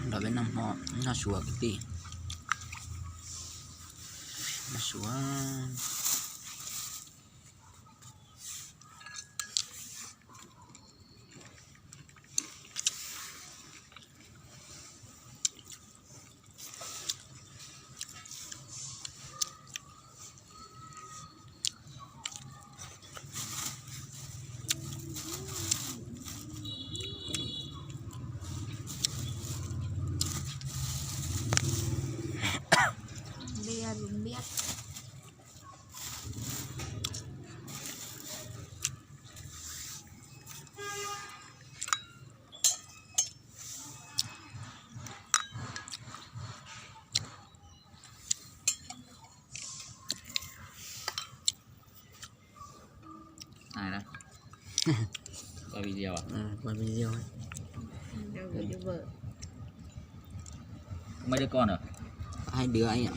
Nrog peb noj hmo, noj suav kwv tij. Noj suav. Ai da. Quay video à? Ờ, quay video ấy. Đâu, YouTuber. Có mấy đứa con rồi? Hai đứa anh ạ.